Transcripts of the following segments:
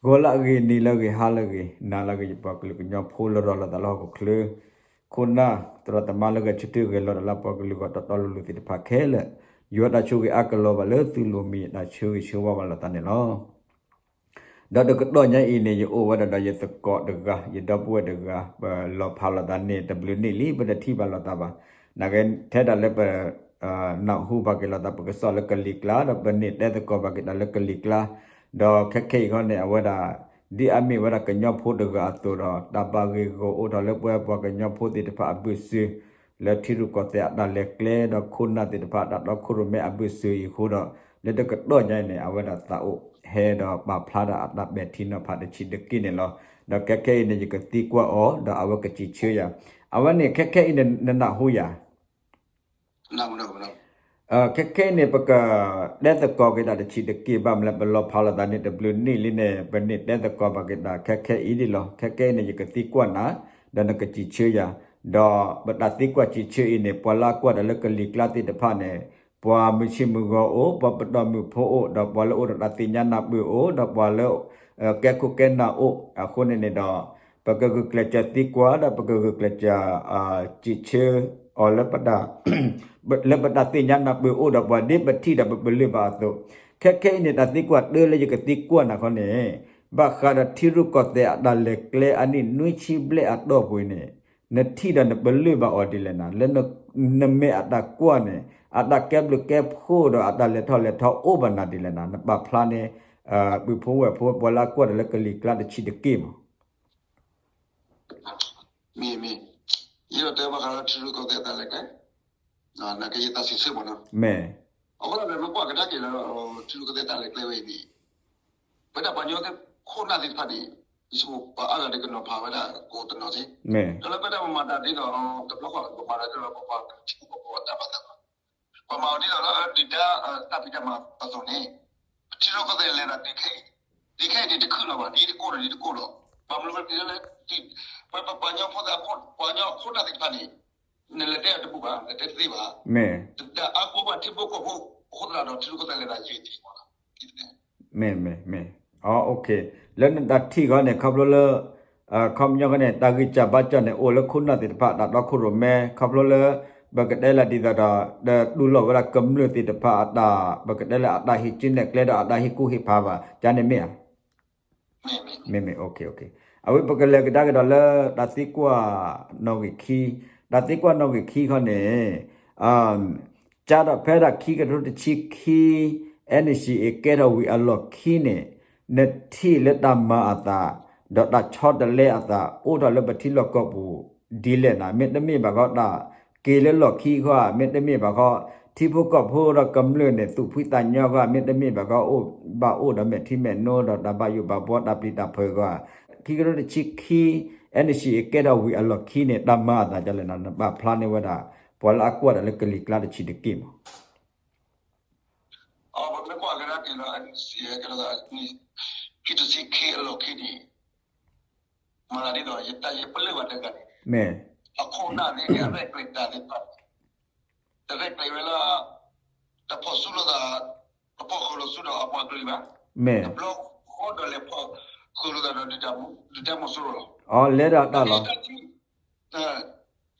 ဂီၤလၢအဂ့ၤ နံၤလၢအဂ့ၤ ဟါလၢအဂ့ၤ နၤလၢအဂ့ၤ ယပှၤကလုာ်ကညီဖိလၢလီၤသးလၢဟီၣ်ခိၣ်ချၢ, ခိၣ်နၢ် သရၣ်သမါလၢဂဲၤဆၢထၢၣ်ဂဲၤလီၤတၢ်လၢပှၤကလုာ်ဂီၢ်တီတီလိၤလိၤသ့ၣ်တဖၣ်ခဲလၢာ်, ယွၤတၢ်ဆိၣ်ဂ့ၤအါကလီၤဘၣ်လၢသုလိၤမံၤ ယတၢ်ဆၢဂ့ၤဆၢဝါဘၣ်လိာ်သးန့ၣ်လီၤ. ဒီးတကတီၢ်ညါအံၤန့ၣ် ယအိၣ်ဝဲဒၣ်ဒီးယသကိးတဂၤ ယဒီပုၢ်ဝဲၢ်တဂၤ ပလီၤဖးလိာ်သးန့ၣ် တဘျုးနံၣ်လံ ပတထံၣ်ဘၣ်လိာ်သးဘၣ်. နာ်က့ ထဲဒၣ်လၢပ နၢ်ဟူဘၣ်က့ၤလိာ်သး ပကစီၣ်လၢကလံၤကျါ ဒီးပန့ၢ်တဲသကိးဘၣ်က့ၤတၢ်လၢကလံၤကျါ, ဒီးခဲခဲအံၤခီန့ၣ် အဝဲဒၣ် ဒ်အမ့ၢ်ဝဲဒၣ်ကညီဖိတဂၤအသိးဒီး တၢ်ဘၣ်ဂ့ၢ်ဂီၢ်အိၣ်ထီၣ်လၢပဝဲပှၤကညီဖိသ့ၣ်တဖၣ်အဘၢၣ်စၢၤ လၢထံရူၢ်ကီၢ်သဲးအတၢ်လဲၤကျဲ ဒီးခိၣ်နၢ်သ့ၣ်တဖၣ်တၢ်တီခိၣ်ရိၣ်မဲအဘၢၣ်စၢၤအံၤအဃိဒီး လၢတကတီၢ်ညါအံၤန့ၣ် အဝဲဒၣ်သးအိၣ်ဟဲဒီးပာ်ဖျါဒၣ်အတၢ်ပဲာ်ထံနီၤဖးတဆံးတက့ၢ်န့ၣ်လီၤ. ဒီးခဲခဲအံၤန့ၣ် ယကသံကွၢ်အီၤ ဒီးအဝဲကစံးဆၢယၤ, အဝဲန့ၣ် ခဲခဲအံၤန့ၣ် နနၢ်ဟူယၤ ခဲခဲအံၤန့ၣ် ပကတဲသကိးက့ၤတၢ်တဆံးတက့ၢ် ဘၣ်မနုၤလၢ ပလီၤဖးလိာ်သးန့ၣ်တဘျုးနံၣ်လံန့ၣ် ပန့ၢ်တဲသကိးဘၣ်က့ၤတၢ်ခဲခဲအံၤဒ်လီၤ. ခဲခဲအံၤန့ၣ် ယကသံကွၢ်နၤ ဒီးနကစံးဆၢယၤ, ဒီးပတၢ်သံကွၢ်စံးဆၢအံၤန့ၣ် ပှၤလၢအကွၢ်တၢ်လၢကလံၤကျါသ့ၣ်တဖၣ်န့ၣ် ပှၤမုၢ်ဆ့ၣ်မုၢ်ဂီၤအိၣ်, ပှၤပတီၢ်မုၢ်ဖိအိၣ်, ဒီးပှၤလၢအိၣ်ဒီးတၢ်သ့ၣ်ညါနၢ်ပၢၢ်အိၣ်, ဒီးပှၤလၢ ကဲခိၣ်ကဲနၢ်အိၣ်, အဃိန့ၣ်န့ၣ်ဒီး ပကဂုာ်ကျဲးစၢးသံကွၢ် ဒီးပကဂုာ်ကျဲးစၢး စံးဆၢအီၤလၢ လၢပတၢ်သ့ၣ်ညါနၢ်ပၢၢ်အိၣ်ဒီးပှၤဒ်ပထံၣ်ဒီးပပလၢၢ်ဘၣ်အသိး, ခဲခဲအံၤန့ၣ် တၢ်သံကွၢ်တၢလၢယကသံကွၢ်နၤခီန့ၣ် ဘၣ်ဃးဒီးထံရူၢ်ကီၢ်သဲးအတၢ်လဲၤကျဲအနံၣ်နွံဆံဘျဲၣ်အတီၢ်ပူၤန့ၣ် နထံၣ်ဒီးနပလၢၢ်ဘၣ်အီၤဒ်လဲၣ်နၤ လၢနမ့ၢ်အတၢ်ကွၢ်န့ၣ် အတၢ်ကဲဘျုးကဲဖှိၣ်ဒီးအတၢ်လဲၤထီၣ်လဲၤထီအိၣ်ဘၣ်နၤဒ်လဲၣ်နၤ နပာ်ဖျါန့ၣ် ပုၢ်ဖိဝဲၢ်ဖိ ပှၤလၢအကွၢ်တၢ်လၢကလံၤကျါတဆံးတက့ၢ်မး မ့ၢ်မ့ၢ်, ယအဲၣ်ဒိးတဲဘၣ်ဃးလၢထံရူၢ်ကီၢ်သဲးတၢ်လဲၤကျဲ, နာ်က့ယတၢ်စံးဆၢမ့ၢ်နီၤ, မ့ၢ်, အဃိသတးဒီး မ့ၢ်ကွၢ်ကဒါက့ၤလၢ ထံရူၢ်ကီၢ်သဲးတၢ်လဲၤကျဲဝဲအံၤန့ၣ်, ပဝဲဒၣ်ပှၤကညီခိၣ်နၢ်သ့ၣ်တဖၣ်န့ၣ် ယဆိကမိၣ်ပှၤအါဂၤဒီးကနီၤဖးဝဲဒၣ်ကိးတနီၤသ့, ဒီးလၢပဝဲဒၣ်ပမၤတၢ်ဒ်သိး တဘျီဃီပမၤတၢ်ဒ်သိး ပပှၤထံဖိကီၢ်ဖိအတၢ်ဘၣ်သးဘၣ် ပှၤမၤအီၤဒ်သိးလၢဒုၣ်ဒါတၢ်ဖံးတၢ်မၤအသိးန့ၣ်, ပထံရူၢ်ကီၢ်သဲးလဲၤဒီးဒုးခဲအံၤ, ဒုးခဲအံၤန့ၣ်တခုလီၤဘၣ် ဒ်တကိၢ်ဒီးဒ်တကိၢ်ဒီး, ဘၣ်မနုၤလဲၣ်, ပပှၤကညီဖိသ့ၣ် ပှၤကညီခိၣ်နၢ်သ့ၣ်တဖၣ်န့ၣ်, နလဲၤတဲအီၤတဘူၣ်ဘၣ် လဲၤတဲတသ့ဘၣ်, တၢ်အါကိးဘၣ်ထံဖိကီၢ်ဖိ, အဃိသတးဒီးထံရူၢ်ကီၢ်သဲးလဲၤဒီးယဲၢ်ထံၣ်မးလီၤ မ့ၢ်, မ့ၢ်, မ့ၢ်, အ, လၢနတၢ်ထံၣ်ဃီန့ၣ် ခီဖျိလၢ ခီပညီဃီန့ၣ် တၢ်ဂံၢ်စၢ်ဘါစၢ်န့ၣ် အိၣ်လၢခိၣ်နၢ်သ့ၣ်တဖၣ် တၢ်တီခိၣ်ရိၣ်မဲ ခီဖျိလၢ ပကတဲလၢဒ်သိးဒီး တတူၢ်လိာ်ဝဲဒၣ်ကမျၢၢ်သ့ၣ်တဖၣ်အတၢ် ပကတဲလၢအတၢ်ဟ့ၣ်ကၠ့နဲၣ်ကျဲဒီးအတၢ်ဟ့ၣ်ကူၣ်ဟ့ၣ်ဖးဘၣ် ကန့ၣ်မ့ၢ်ဧါ မ့မ့ၢ်, အဝဲပကလဲၤကဒါက့ၤဒီးလၢ တၢ်သံကွၢ်နီၣ်ဂံၢ်ခံ, တၢ်သံကွၢ်နီၣ်ဂံၢ်ခံခီန့ၣ်, ကဒီးဖဲဒၣ်ခံကထိတဆံခံ NCA ကဲထီၣ်ဝံၤအလီၢ်ခံန့ၣ်, နထံၣ်လၢတၢ်မၤအသး ဒီးတၢ်ဆီတလဲအသး အိၣ်ထီၣ်လၢပထံလီၢ်ကီၢ်ပူၤ ဒ်လဲၣ်နၤ မ့တမ့ၢ်ဘၣ်ဃီ တၢ်က့ၤလၢလီၢ်ခံဃီ မ့တမ့ၢ်ဘၣ်ဃီ ထံဖိကီၢ်ဖိဒီးကမျၢၢ်န့ၣ် သူၣ်ဖှံသးညီဃီ မ့တမ့ၢ်ဘၣ်ဃီ အိၣ်ဘၣ်အိၣ်ဒီးမဲာ်ထံမဲာ်နိဒီးတၢ်ဘၣ်ယိၣ်ဘၣ်ဘှီတၢ်ပျံၤတၢ်ဖုးဃီ, ခံကထိတဆံခံ NCA ကဲထီၣ်ဝံၤအလီၢ်ခံန့ၣ် တၢ်မၤအသးဒ်လဲၣ်နၤ နပာ်ဖျါန့ၢ်ဝဲဒၣ် ပှၤလၢအကွၢ်တၢ်လၢကလံၤကျါတဆံးတက့ၢ်မး ပမ့ၢ်ကွၢ်ကဒါက့ၤလၢ NCA ကဲထီၣ်သး ခံကထိတဆံခံအလီၢ်ခံန့ၣ် မၤသးဒ်သိး ယတၢ်ယပလၢၢ်ဘၣ်တဂၤန့ၣ် မ့ၢ် အခိၣ်နၢ်သ့ၣ်န့ၣ် အရဲၣ်ကျဲၤတၢ်သ့ၣ်တဖၣ်န့ၣ် တရဲၣ်ကျဲၤဝဲလၢ တဖီၣ်ဆူၣ်လိာ်သး တဖီၣ်ဃုာ်လိာ်ဆူဒီးအပှၤကလုာ်ဘၣ်, မ့ၢ် တဘျီဃီဒီးလဲၤဖီၣ်ဃုာ်လိာ်သးဒီးဒုၣ်ဒါမူးစိရိၤလီၤ. အလဲၤဒီးတၢ်လီၤ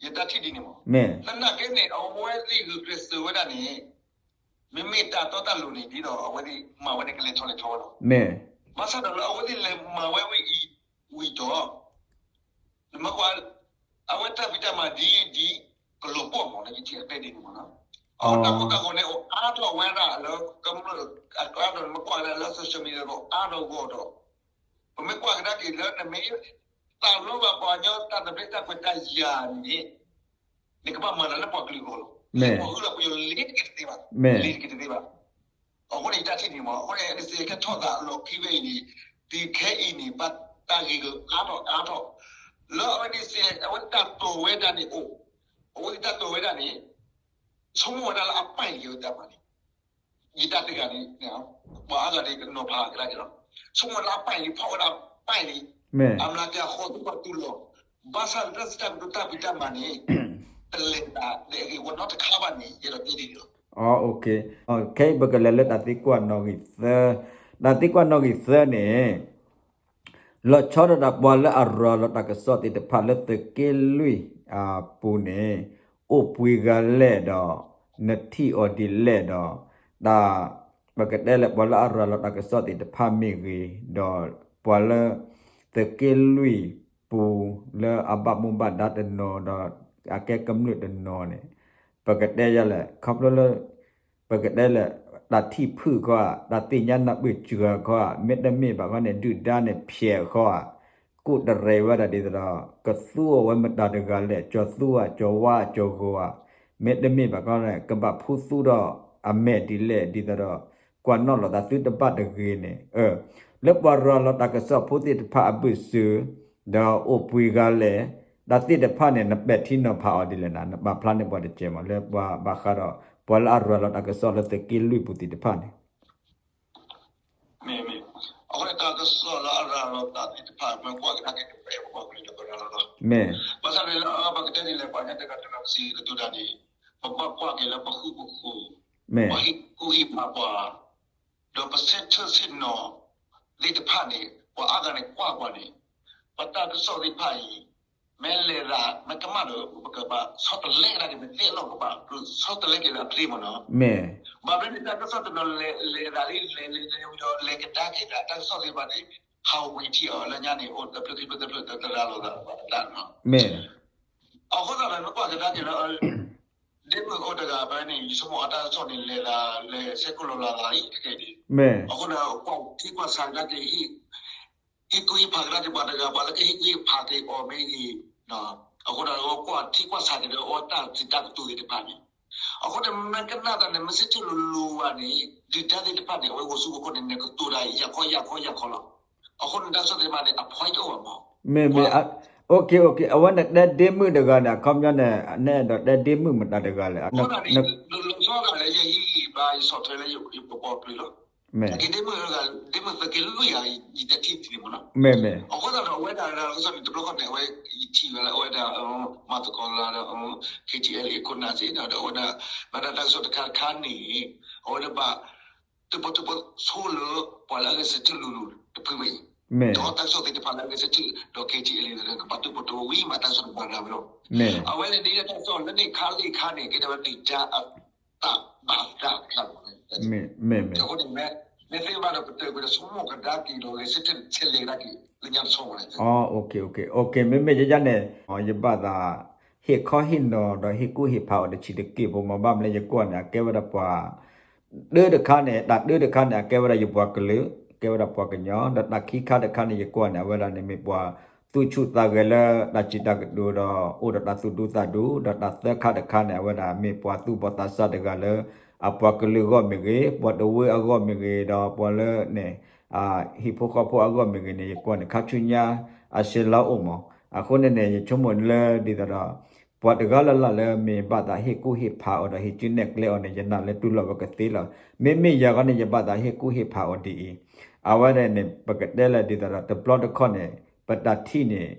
ယတၢ်ထံၣ်ဒ်န့ၣ်မး, မ့ၢ် သနာ်က့န့ၣ် အဝဲသ့ၣ်ဂုာ်ကျဲးစၢးဝဲဒၣ်န့ၣ် မ့မ့ၢ်တၢ်တီတၢ်လိၤန့ၣ် ဒ်သိးအဝဲသ့ၣ်မၤဝဲန့ၣ် ကလဲၤထီၣ်လဲၤထီဝဲလီၤ. မ့ၢ် ဘၣ်ဆၣ်ဒီးလၢအဝဲသ့ၣ်လဲၤမၤဝဲဝဲအံၤ ဝံၤဒီး နမ့ၢ်ကွၢ် အဝဲတၢ်ဖံးတၢ်မၤဒ်ဒ် ကလီၤပှီၢ်မး နကထံၣ်အတဲဒ်န့ၣ်မးနီၤ, အဝဲတၢ်ကိၢ်တၢ်ဂီၤန့ၣ်အိၣ်အါထီၣ်ဝဲဒၣ်လၢ ကမျၢၢ်အကျါဒီး နမ့ၢ်ကွၢ်ဝဲဒၣ်လၢ social media ဒီးအါထီၣ်ဂီၢ်ဒီး ပမ့ၢ်ကွၢ်ကဒါက့ၤလၢနမ့ၢ် သးလီဘၣ်ပှၤကညီတၢ်သဘျ့တၢ်ကွဲးတၢ်ယာ်န့ၣ် နကဘၣ်မၤတၢ်လၢပှၤကလုာ်အဂီၢ်လီၤ. မ့ၢ် ပှၤဂုာ်လီၤပယီၤလ့ၤတက့ၤတသ့ဘၣ်, မ့ၢ် လ့ၤတက့ၤတသ့ဘၣ်. အဃိန့ၣ် ယတၢ်ထံၣ်န့ၣ်မး အဃိန့ၣ် NCA ကဲထီၣ်သးအလီၢ်ခံဝဲအံၤန့ၣ် တုၤခဲအံၤန့ၣ် ဘၣ်တၢ်ဂ့ၤကအါထီၣ်အါထီၣ် လၢအဝဲ NCA အဝဲတၢ်တိာ်ဝဲဒၣ်န့ၣ်အိၣ်, အဝဲတၢ်တိာ်ဝဲဒၣ်န့ၣ် ဆိကမိၣ်ဝဲဒၣ်လၢအပၢ်အံၤယတၢ်မၤန့ၣ် ယတၢ်သ့ၣ်တဖၣ်န့ၣ် ပှၤအါဂၤန့ၣ် ကနီၤဖးကဒါက့ၤလီၤ. ဆိကမိၣ်လၢအပၢ်အံၤန့ၣ် ဖီၣ်ဝဲဒၣ်ပၢ်အံၤန့ၣ် မ့ၢ် အမျးက့ၤအဃိ သူၣ်ဘၣ်တူၢ်လိာ် ဘၣ်ဆၣ်လၢတၢ်စံးတၢ်ကတိၤတၢ်ဖံးတၢ်မၤန့ၣ် တလဲၤတၢ်လၢအဂ့ၤဝဲနီတခါဘၣ်န့ၣ် ယအဲၣ်ဒိးတဲဒ်န့ၣ်လီၤ. ခဲအံၤပကလဲၤလၢတၢ်သံကွၢ်နီၣ်ဂံၢ်သၢ, တၢ်သံကွၢ်နီၣ်ဂံၢ်သၢန့ၣ် လီၤဆီဒၣ်တၢ်ပှၤလၢအရၤလီၤတၢ်ကစီၣ်သ့ၣ်တဖၣ်လၢသုးက့လွံၢ်အပူၤန့ၣ် အိၣ်ပှဲၤဂၤလဲၣ်ဒီး နထံၣ်အီၤဒ်လဲၣ်ဒီး တၢ် ပကတဲလၢပှၤလၢအရၤလီၤတၢ်ကစီၣ်သ့ၣ်တဖၣ်မ့ၢ်ဂ့ၤ ဒီးပှၤလၢ သုးက့လွံၢ်ပူၤလၢအဘၣ်မူဘၣ်ဒါတနီၤဒီး အကဲကမျၢၢ်တနီၤန့ၣ် ပကတဲယၤလဲၣ် ခီဖျိလၢ ပကတဲလၢ တၢ်ထံၣ်ဖုၣ်ခီဧါ တၢ်သ့ၣ်ညါနၢ်ပၢၢ်စှၤခီဧါ မ့တမ့ၢ်ဘၣ်ခီန့ၣ် ဒုၣ်ဒါန့ၣ်ဖျဲးဃီဧါ ကိးတရဲးဝဲဒၣ်ဒ်သိးဒီး ကသူအီၤဝဲမတၤတဂၤလဲၣ် ကၠီၤသူဧါ ကၠီၤဝါ ကၠီၤဂီၤဧါ မ့တမ့ၢ်ဘၣ်ခီန့ၣ် ကဘၣ်ဖူသူဒီးအမဲာ်ဒ်လဲၣ်ဒ်သိးဒီး ကွၢ်နီၣ်လိာ်သးသုတဘၣ်တဂ့ၤန့ၣ် လၢပှၤရၤလီၤတၢ်ကစီၣ်ဖိသ့ၣ်တဖၣ်အဘၢၣ်စၢၤ ဒီးအိၣ်ပှဲၤဂၤလဲၣ် တၢ်သ့ၣ်တဖၣ်န့ၣ် နပဲာ်ထံနီၤဖးအီၤဒ်လဲၣ်နၤ နပာ်ဖျါန့ၢ်ပှၤတကဲးမး လၢပှၤဘၣ်ဃးဒီး ပှၤလၢအရၤလီၤတၢ်ကစီၣ်လၢသုးက့လွံၢ်ပူၤသ့ၣ်တဖၣ်န့ၣ် မ့ၢ် အဃိန့ၣ်တၢ်ကစီၣ်လၢအရၤလီၤသးသ့ၣ်တဖၣ် မ့ၢ်ကွၢ်ကဒါက့ၤတပဲာ်ပပှၤကလုာ်ဒီးပရၤလီၤလီၤ မ့ၢ် ဘၣ်ဆၣ်န့ၣ်လၢပကတဲဒ်လဲၣ် ပှၤညါတဂၤတဂၤပစံးကတိၤတၢ်န့ၣ် ပဘၣ်ကွၢ်က့ၤလၢပဃုပဃု မ့ၢ် ပှၤဟ့ၣ်ကူၣ်ဟ့ၣ်ဖးပှၤ ဒီးပဆၢထၢၣ်ဆ့ၣ်နီၤသ့ၣ်တဖၣ်န့ၣ် ပှၤအါဂၤန့ၣ်ကွၢ်ပှၤန့ၣ် ပတၢ်ကစီၣ်သ့ၣ်တဖၣ်အံၤ မ့ၢ်လဲၤသး မ့ၢ်ကမၣ်ဒီး ပကဘၣ်ဆီတလဲကဒါက့ၤ မ့ၢ်သ့ၣ်နီၣ်ကဘၣ် ဆီတလဲက့ၤလၢအချ့မ့ၢ်နီၤ မ့ၢ် ဘၣ်မနုၤန့ၣ် တၢ်ကစီၣ်တနီၤလဲၤ လဲၤသးလံ လဲၤလဲၤလဲၤဝံၤဒီး လဲၤကဒါက့ၤသး တၢ်ကစီၣ်သ့ၣ်တဖၣ်န့ၣ် ဟးဝံၤထံအီၤလၢညါန့ၣ် အိၣ်တဖျၢၣ်ခံဖျၢၣ်သၢဖျၢၣ်တရၤလီၤသးဘၣ်တၢ်နီၤ မ့ၢ် အဃိသတးဒီး နကွၢ်ကဒါက့ၤလၢ ဒ့မုၣ်အိၣ်တဂၤဖဲန့ၣ် ယဆိကမိၣ်အတၢ်ကစီၣ်န့ၣ် လဲၤသး လဲၤဆဲးကိၣ်လီၤလးသးအံၤတက့ၢ်န့ၣ် မ့ၢ် အဃိန့ၣ် ကွၢ်ထံကွၢ်ဆးကဒါက့ၤ ဟ့ၣ်ကူၣ်ဟ့ၣ်ဖးကဒါက့ၤပှၤတဂၤ ပှၤလၢကဟ့ၣ်ကူၣ်ဟ့ၣ်ဖးက့ၤအီၤမ့ၢ်ဂ့ၤ အဃိန့ၣ် ကွၢ်ထံကွၢ်ဆးက့ၤဒီး အဝဲတၢ်စံးတၢ်ကတိၤသ့ၣ်တဖၣ်န့ၣ် အဃိန့ၣ် မ့ၢ်ကနၣ်တၢ်န့ၣ် မ့ၢ်ဆၢထၢၣ်လိၤလိၤဘၣ်န့ၣ် ဒုၣ်ဒါသ့ၣ်တဖၣ်န့ၣ် အဝဲဂီၤဆူဂီၤခီန့ၣ် နကတိၤတၢ်ယၤခီယၤခီယၤခီလီၤ အဃိန့ၣ် တၢ်ကစီၣ်သ့ၣ်တဖၣ်န့ၣ် အ point တအိၣ်ဘၣ်မး မ့ၢ်မ့ၢ် အ အဝဲန့ၣ်တဲဒ့မုၣ်တဂၤန့ၣ် အခီပညီန့ၣ် နအဲၣ်ဒိးတဲဒ့မုၣ်မတၤတဂၤလဲၣ် အဃိန့ၣ် လီၤဆီဒၣ်လဲၣ် ယဟံးဂံၢ်ဘါ ယဆီၣ်ထွဲလၢယပပီၢ်ပျုၤလီၤ မ့ၢ် က့ၤဒ့မုၣ်တဂၤ ဒ့မုၣ်သုးက့လွံၢ်ဂၤ ယတထံၣ်ဒ်န့ၣ်မ့ၢ်နီၤ မ့ၢ်မ့ၢ် အဃိသတးဒီး အဝဲဒၣ်တၢ်ကစီၣ်န့ၣ် တဘျီဃီန့ၣ် အဝဲ ယထံၣ်ဝဲလၢအဝဲဒၣ် မၤသကိးလၢ KTLA ခိၣ်နၢ်စ့ၢ်ဒီး အဝဲဒၣ် ဘၣ်တၢ်ကစီၣ်တခါတခါန့ၣ် အဝဲဒၣ်ဘၣ် တၢၣ်ပီၣ်တၢၣ်ပီဆိလၢ ပှၤလၢအဂဲၤဆၢထၢၣ်လိၤလိၤတဖုဝဲအံၤ ဒီးတၢ်ကစီၣ်သ့ၣ်တဖၣ်လၢအဂဲၤဆၢထၢၣ် ဒီး KTLA န့ၣ် ကဘၣ်တၢၣ်ပီၣ်တၢၣ်ပီဝံၤမး တၢ်ကစီၣ်တဘၣ်ဒၣ်ဝဲလီၤ အဝဲန့ၣ်ဒ်တၢ်ကစီၣ်လၢန့ၣ်ခါလံခါန့ၣ် ကဲထီၣ်ဝဲဒုၣ်ဒါအတၢ်ဘၣ်သးတခါလီၤ အဃိန့ၣ် မ့ၢ်သ့ၣ်ဘၣ်ဒီးပတၢၢ်ကွံာ်ဒီးဆိကမိၣ်ကဒါက့ၤဒီး ဂဲၤဆၢထၢၣ်ဆဲးလဲၤကဒါက့ၤ လၢညါတဆီဝဲလဲၣ် မ့ၢ်မ့ၢ်ယယါန့ၣ် ယဘၣ်သး ဟ့ၣ်ခီဟ့ၣ်နီၤဒီးဟ့ၣ်ကူၣ်ဟ့ၣ်ဖးအီၤတဆံးတက့ၢ်ဖိမး ဘၣ်မနုၤလဲၣ်ယကွၢ်န့ၣ် အကဲဝဲဒၣ်ပှၤ တၢတခါန့ၣ် တၢ်တၢတခါန့ၣ် အကဲဝဲဒၣ်ယပှၤကလုာ် ကဲဝဲဒၣ်ပှၤကညီ ဒီးတၢ်ခံခါတခါန့ၣ် ယကွၢ်န့ၣ် အဝဲဒၣ်န့ၣ်မ့ၢ်ပှၤသူၣ်ဆူၣ်သးဂဲၤလၢတၢ်စံးတၢ်ကတိၤဒီး အိၣ်ဒီးတၢ်သူၣ်ဒူသးဒူ ဒီးတၢ်သၢခါတခါန့ၣ် အဝဲဒၣ်မ့ၢ်ပှၤသူၣ်ဘီၣ်သးစၢ်တဂၤလၢ အပှၤကလုာ်အဂီၢ်မ့ၢ်ဂ့ၤ ပှၤတဝၢအဂီၢ်မ့ၢ်ဂ့ၤ ဒီးပှၤလၢန့ၣ် ဟံၣ်ဖိဃီဖိအဂီၢ်မ့ၢ်ဂ့ၤန့ၣ် ယကွၢ်န့ၣ် ခါဆူညါအဆဲးလီၤအိၣ်မး အဃိန့ၣ်န့ၣ် ယဆိကမိၣ်လၢဒ်သိးဒီး ပှၤတဂၤလၢ်လၢ်လၢမ့ၢ်ဘၣ်သးဟ့ၣ်ကူၣ်ဟ့ၣ်ဖးအီၤဒီးဟ့ၣ်ကူၣ်နဲၣ်ကျဲအီၤန့ၣ် ယနာ်လၢတူၢ်လိာ်ဝဲကသ့လီၤ. မ့မ့ၢ်ယၤဂီၢ်န့ၣ် ယဘၣ်သးဟ့ၣ်ကူၣ်ဟ့ၣ်ဖးအီၤဒ်အံၤ, အဝဲဒၣ်န့ၣ် ပကတဲလၢဒ်သိးဒီး တဘျီတခီၣ်န့ၣ် ပတၢ်ထံၣ်န့ၣ်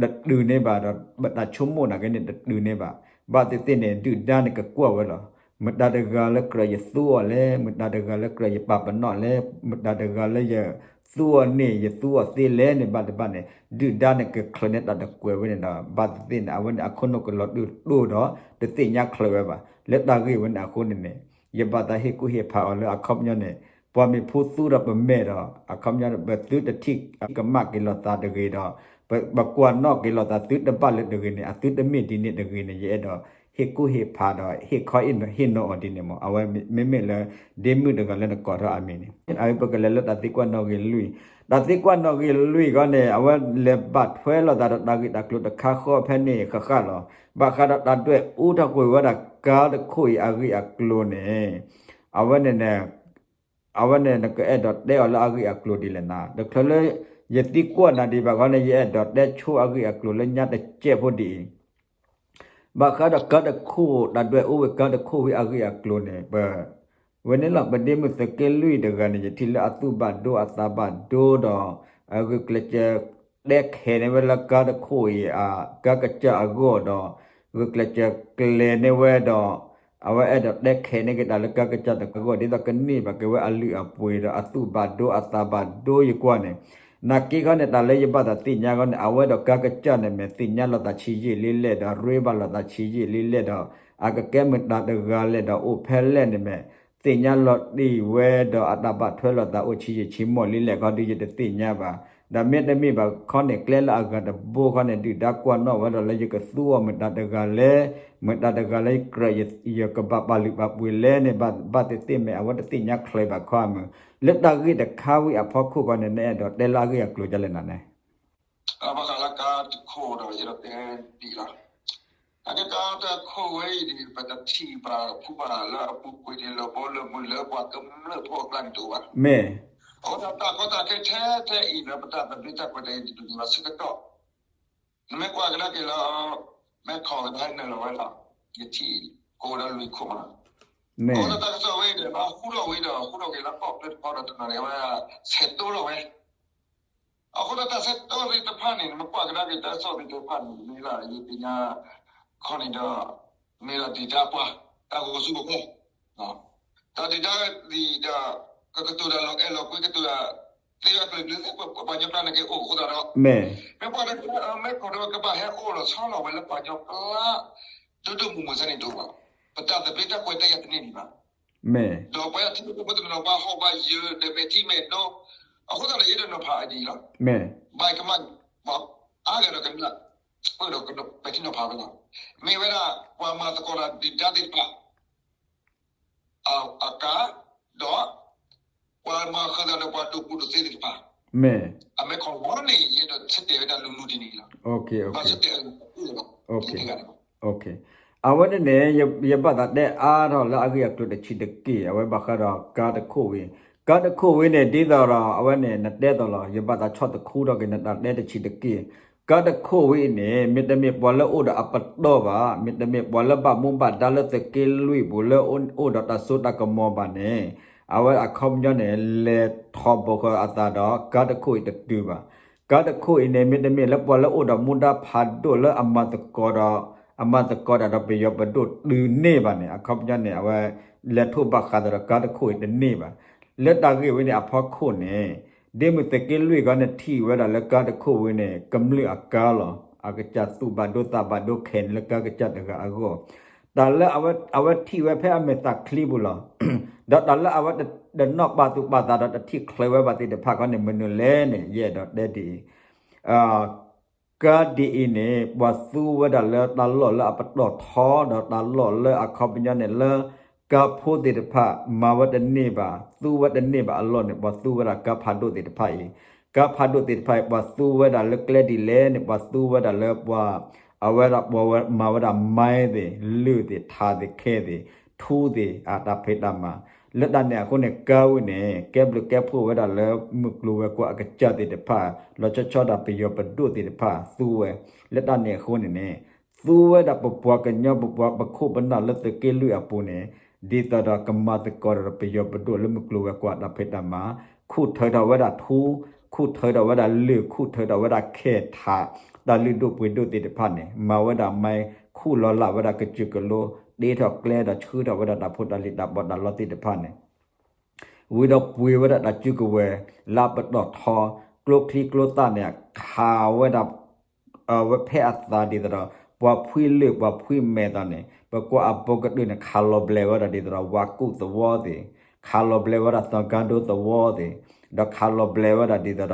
တတုၤန့ၢ်ဘၣ်ဒီး ပတၢ်ဆိကမိၣ်နာ်က့န့ၣ် တတုၤန့ၢ်ဘၣ်. ဘၣ်သ့ၣ်သ့ၣ်န့ၣ် ဒုၣ်ဒါန့ၣ်ကကွၢ်ဝဲလီၤ. မတၤတဂၤလၢကြၢးယသူအီၤလဲၣ်, မတၤတဂၤလၢကြၢးယပာ်ပနီၣ်လဲၣ်, မတၤတဂၤလၢယသူအီၤန့ၣ် ယသူအီၤသ့လဲၣ်န့ၣ် ဘၣ်တဘၣ်န့ၣ် ဒုၣ်ဒါန့ၣ်ကချုးန့ၢ်တၢ်တကွဲးဝဲန့ၣ်ဒီး ဘၣ်သ့ၣ်သ့ၣ်န့ၣ် အဝဲန့ၣ်အခိၣ်နူာ်ကလီၤဒိၣ်ဒိၣ်ဒီး တသ့ၣ်ညါချုးဝဲဘၣ်. လၢတၢ်ဂ့ၢ်ဝဲန့ၣ်အဃိန့ၣ်န့ၣ် ယဘၣ်သးဟ့ၣ်ကူၣ်ဟ့ၣ်ဖးအီၤလၢအခီပညီန့ၣ် ပှၤမ့ၢ်ဖူသူဒီးပမဲာ်ဒီး အခီပညီန့ၣ် ပသုတထံၣ်ကမၣ်က့ၤလိာ်သးတဂ့ၤဒီး ပကွၢ်နီၣ်က့ၤလိာ်သးသုတဘၣ်လၢတဂ့ၤန့ၣ် အသုတမ့ၢ်ဒ်န့ၣ်တဂ့ၤန့ၣ် ယအဲၣ်ဒိးဟ့ၣ်ကူၣ်ဟ့ၣ်ဖးဒီး ဟ့ၣ်ခီဟ့ၣ်နီၤအီၤဒ်န့ၣ်မး. အဝဲမ့မ့ၢ်လၢ ဒ့မုၣ်တဂၤလၢနကိးထီၣ်အမံၤန့ၣ် အဝဲပကလဲၤလၢတၢ်သံကွၢ်နီၣ်ဂံၢ်လွံၢ်, တၢ်သံကွၢ်နီၣ်ဂံၢ်လွံၢ်အဂီၢ်န့ၣ် အဝဲလဲၤဘၣ်ထွဲလိာ်သးဒီးတၢ်ဂ့ၢ်တၢ်ကျိၤတခါဃီဖဲန့ၣ်ဃၣ်ဃၣ်လီၤ. ဘၣ်ဃးဒီးတၢ်ဒွဲၣ်အူထီၣ်ကွံာ်ဝဲဒၣ်ကါတခိၣ်အံၤအဂ့ၢ်အကျိၤန့ၣ် အဝဲန့ၣ် အဝဲန့ၣ်နကအဲၣ်ဒိးတဲအီၤလၢအဂ့ၢ်အကျိၤဒ်လဲၣ်နၤ, တချုးလၢယသံကွၢ်နၤဒံးဘၣ်အဂီၢ်န့ၣ် ယအဲၣ်ဒိးတဲဆိအဂ့ၢ်အကျိၤလၢညါတစဲးဖိဒ်အံၤ ဘၣ်ဃးဒီးကါတခိၣ် တၢ်ဒွဲၣ်အူဝဲကါတခိၣ်ဝံၤအဂ့ၢ်အကျိၤန့ၣ် ပ ဝဲန့ၣ်လီၤ ပဒ့မုၣ်သုးက့လွံၢ်တဂၤန့ၣ် ယထံၣ်လၢအသူၣ်ဘၣ်ဒိအသးဘၣ်ဒိဒီး အဂုာ်ကျဲးစၢး တဲခဲးန့ၢ်ဝဲလၢကါတခိၣ်အံၤ အကါကစၢ်အဂီၢ်ဒီး ဂုာ်ကျဲးစၢးကျဲၤန့ၢ်ဝဲဒီး အဝဲအဲၣ်ဒိးတဲခဲးန့ၢ်က့ၤတၢ်လၢကါကစၢ်တဂီၢ် ဒ်သိးကန့ၢ်ဘၣ်က့ၤဝဲအလုၢ်အပှ့ၤဒီးအသူၣ်ဘၣ်ဒိအသးဘၣ်ဒိယကွၢ်န့ၣ် နာ်က့ခီန့ၣ် တၢ်လၢယဘၣ်သးသ့ၣ်ညါခီန့ၣ် အဝဲဒီးကါကစၢ်န့ၣ်မ့ၢ်သ့ၣ်ညါလိာ်သးဆံးယံာ်လံလဲၣ်ဒီး ရ့ဘၣ်လိာ်သးဆံးယံာ်လံလဲၣ်ဒီး အကကဲမတၤတဂၤလဲၣ်ဒီး အိၣ်ဖဲလဲၣ်န့ၣ်မ့ၢ် သ့ၣ်ညါလီၤတံၢ်ဝဲဒီးအတၢ်ဘၣ်ထွဲလိာ်သးအိၣ်ဆံးယံာ်ဆံးမီၢ်လံလဲၣ်ခီဒီး ယတသ့ၣ်ညါဘၣ်. ဒီးမ့တမ့ၢ်ဘၣ်ခီန့ၣ် ကျဲလၢအဂၤတဘိခီန့ၣ် ဒုၣ်ဒါကွၢ်နီၣ်ဝဲဒီးလၢယကသူအီၤမတၤတဂၤလဲၣ်, မတၤတဂၤလၢယကြၢးယကဘၣ်ပာ်လုၢ်ပာ်ပှ့ၤလဲၣ်န့ၣ် ဘၣ်သ့ၣ်သ့ၣ်မ့ၢ် အဝဲတသ့ၣ်ညါချ့ဘၣ်ခီအမုၢ်, လၢတၢ်ဂ့ၢ်တခါဝံၤအဖီခိၣ်ခီန့ၣ် နအဲၣ်ဒိးတဲလၢအဂ့ၢ်အကျိၤဒ်လဲၣ်နၤန့ၣ် ဘၣ်ဃးလၢကါတခိၣ်ဒီး ယအဲၣ်ဒိးတဲဒ်အံၤလီၤ. အကဲကါတခိၣ်ဝဲအံၤန့ၣ် ပတထံၣ်ပှၤဖုပှၤလၢအပူၤကွံာ်န့ၣ်လၢဘီလၢမုၢ်လၢပှၤကမျၢၢ်ဖိအကျါန့ၣ်တအိၣ်ဘၣ်. မ့ၢ် အဃိသတးတၢ်ကီတၢ်ခဲထဲထဲအံၤလၢပတၢ်သဘျ့တၢ်ကွဲးတၢ်အံၤတဒူၣ်န့ၣ်ဘၣ်ဆၢကတီၢ် နမ့ၢ်ကွၢ်ကဒါက့ၤလၢ မဲခီၣ်ကဒါနုာ်လီၤဝဲလီၤ. ယထံၣ်ကိးဝဲဒၣ်လွံၢ်ခိၣ်မးလီၤ. မ့ၢ် အဃိသတးတၢ်ကစီၣ်ဝဲအံၤဒီး ဟူထီၣ်ဝံၤဒီး ဟူထီၣ်က့ၤလၢကီၢ်ချၢတခီဒီးတနီၤန့ၣ် အဝဲဆဲးတိလီၤဝဲ အဃိသတးတၢ်ဆဲးတိသ့ၣ်တဖၣ်န့ၣ် နမ့ၢ်ကွၢ်ကဒါက့ၤတၢ်ကစီၣ်သ့ၣ်တဖၣ်န့ၣ် မ့ၢ်လၢယသ့ၣ်ညါခီန့ၣ်ဒီး မ့ၢ်လၢဒုၣ်ဒါပှၤ တၢ်ဂီၤဆူၣ်ဂီၤပီၤ တၢ်ဒုၣ်ဒါဒ်ဒီး ကကတိၤတၢ်လီၤအဲၣ်လီၤကွံ ကတိၤတၢ်သ့ဝဲကလုာ်ကလုာ်သ့ၣ် ပှၤကညီကျါန့ၣ်က့ၤအိၣ်အဃိသတးဒီး မ့ၢ် မ့ၢ်ပှၤတဂၤ မဲခီၣ်ဒီးကဘၣ်ဟဲအိၣ်လီၤဆီလီၤဝဲလၢပှၤကညီကျါ ဒိၣ်ဒိၣ်မုၢ်မုၢ်စ့ၢ်န့ၣ်တအိၣ်ဘၣ်. ပတၢ်သဘျ့တၢ်ကွဲးတၢ်ယၤတန့ၢ်ဒံးဘၣ်. မ့ၢ် ဒီးပှၤထံဖိကီၢ်ဖိတနီၤ ပှၤဟီၣ်ဘၣ်ယၢၤဒီးမဲာ်ထံမဲာ်နိ အဃိသတးဒီး ယအဲၣ်ဒိးနီၤဖးအဒ်အံၤလီၤ. မ့ၢ် ဘၣ်ကမၣ် အါဂၤဒီးကနၣ် ပၢၢ်ဒီးမဲာ်ထံနီၤဖးဝဲလီၤ. မ့ၢ်ဝဲဒၣ် ပှၤမၤသကိးတၢ်ဒုၣ်ဒါသ့ၣ်တဖၣ် အကါ ဒီး ပှၤမၤဃုာ်သးဒီးပှၤဒိၣ်ကူဒိၣ်သ့သ့ၣ်တဖၣ် မ့ၢ် အမဲာ်ခီၣ်လီၤန့ၣ် ယအဲၣ်ဒိးဆၢတဲာ်ဝဲဒၣ်လူၤလူၤဒ်န့ၣ်လီၤ. ဘၣ်ဆၢတဲာ်အဂၤ အဝဲန့ၣ်န့ၣ် ယဘၣ်သးတဲအါထီၣ်လၢအဂ့ၢ်အကျိၤတဆံးတက့ၢ် အဝဲဘၣ်ဃးဒီးကါတခိၣ်ဝံၤ, ကါတခိၣ်ဝံၤန့ၣ် ဒ်သိးဒီးအဝဲန့ၣ် နတဲသိးလီၤ ယဘၣ်သးဆီၣ်တခူထီၣ်က့ၤနတၢ်တဲတဆံးတက့ၢ်. ကါတခိၣ်ဝံၤအံၤန့ၣ် မ့တမ့ၢ်ပှၤလၢအိၣ်ဒီးအပတီၢ်ဘၣ်, မ့တမ့ၢ်ပှၤလၢဘၣ်မူဘၣ်ဒါလၢသုးက့လွံၢ်ပူၤ လၢအိၣ်ဒီးတၢ်စိတၢ်ကမီၤဘၣ်န့ၣ်, အဝဲအခီပညီန့ၣ် လဲၤထီၣ်ဘိးဃာ်အသးဒီးကါတခိၣ်အံၤတတုၤဘၣ်. ကါတခိၣ်အံၤန့ၣ် မ့တမ့ၢ်လၢပှၤလၢအိၣ်ဒီးမူဒါဖးဒိၣ်လၢအမၤသကိးဒီး အမၤသကိးတၢ်ဒီးပယီၤပဒိၣ်တုၤန့ၢ်ဘၣ်န့ၣ် အခီပညီန့ၣ် အဝဲလဲၤထိးဘၣ်ဃးသးဒီးကါတခိၣ်အံၤတန့ၢ်ဘၣ်. လၢတၢ်ဂ့ၢ်ဝဲန့ၣ်အဖီခိၣ်န့ၣ် ဒ့မုၣ်သုးက့လွံၢ်ခီန့ၣ်ထံၣ်ဝဲဒၣ်လၢကါတခိၣ်ဝံၤန့ၣ် ကမျၢၢ်အကါလီၤ. အကစၢ်သူၣ်ဘၣ်ဒိသးဘၣ်ဒိခဲန့ၣ်လၢကါကစၢ်တဂၤအဂီၢ်, တၢ်လၢအဝဲထံၣ်ဝဲဖဲအမဲာ်သးချံပူၤလီၤ. ဒီးတၢ်လၢအဝဲတနီၣ်ပာ်သူၣ်ပာ်သးဒီးတထံၣ်ချ့ဝဲဘၣ်သ့ၣ်တဖၣ်ခီန့ၣ် မနုၤလဲၣ်န့ၣ် ယအဲၣ်ဒိးတဲဒ်အံၤ ကါဒ်အံၤန့ၣ် ပှၤသူဝဲဒၣ်လၢတၢ်လီၢ်လၢအပတီၢ်ထီ ဒီးတၢ်လီၢ်လၢအခီပညီန့ၣ်လၢ ကါဖိသ့ၣ်တဖၣ် မၤဝဲတန့ၢ်ဘၣ် သူဝဲတန့ၢ်ဘၣ်အလီၢ်န့ၣ် ပှၤသူဝဲဒၣ်ကါဖးဒိၣ်သ့ၣ်တဖၣ်အံၤ, ကါဖးဒိၣ်သ့ၣ်တဖၣ်အံၤ ပှၤသူဝဲဒၣ်လၢကျဲဒ်လဲၣ်န့ၣ် ပှၤသူဝဲဒၣ်လၢပှၤ အဝဲဒၣ်ပှၤဝဲမၤဝဲဒၣ် မိုင်း သ့ၣ် လၢၢ်သ့ၣ် ထးသ့ၣ် ခဲသ့ၣ် ထူသ့ၣ် အတၢ်ဖံးတၢ်မၤ လၢတၢ်န့ၣ်အဃိန့ၣ် ကါဝံၤန့ၣ် ကဲဘျုးကဲဖှိၣ်ဝဲဒၣ်လၢမုၢ်ကျိၤဝဲၤကွာ်အကစၢ်သ့ၣ်တဖၣ် လီၤဆီဆီဒၣ်ပယီၤပဒိၣ်သ့ၣ်တဖၣ်သူဝဲ, လၢတၢ်န့ၣ်အဃိန့ၣ်န့ၣ် သူဝဲဒၣ်ပပှၤကညီပပှၤပခိၣ်ပနၢ်လၢသုးက့လွံၢ်အပူၤန့ၣ် ဒ်သိးဒီးကမၤသကိးဒီးပယီၤပဒိၣ်လၢမုၢ်ကျိၤဝဲၤကွာ်တၢ်ဖံးတၢ်မၤ, ခူၣ်ထၢထီၣ်ဝဲဒၣ်ထူ, ခူၣ်ထၢထီၣ်ဝဲဒၣ်လၢၢ်, ခူၣ်ထၢထီၣ်ဝဲဒၣ်ခဲထး, တၢ်လုၢ်ဒိၣ်ပှ့ၤဒိၣ်သ့ၣ်တဖၣ်န့ၣ် မၤဝဲဒၣ် မိုင်း ခူၣ်လီၤလးဝဲဒၣ်ကစၢၢ်ကလိ, တ့ထီၣ်ကျဲဒီးဆှၢထီၣ်ဝဲဒၣ်တၢ်ဖိတၢ်လံၤတၢ်ဘီတၢ်လီသ့ၣ်တဖၣ်န့ၣ် ဝံၤဒီးပှ့ၤဝဲဒၣ်တၢ်စုကဝဲၤလၢအပတီၢ်ထီ, ကျိချံကျိသၣ်န့ၣ် ခးဝဲဒၣ် ဝဲဖဲအသးဒ်သိးဒီး ပှၤဖှံလၢၢ်ပှၤဖှံမဲာ်သးန့ၣ် ပကွၢ်အဘိကတၢၢ်န့ၣ် ခးလီၤဘျဲးဝဲဒၣ်ဒ်သိးဒီး ဝါကူၣ်သဝီသ့ၣ်, ခးလီၤဘျဲးဝဲဒၣ် သီၣ်ကါဒိသဝီသ့ၣ်, ဒီးခးလီၤဘျဲးဝဲဒၣ်ဒ်သိးဒီး